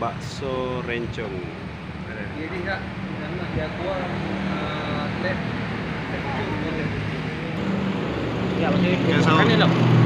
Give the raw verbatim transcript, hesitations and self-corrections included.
Bakso rencong. Jadi tak, jangan dia kuah, ah, lep, lep tu boleh. Ya, maksudnya Oke, so- makan ni lah.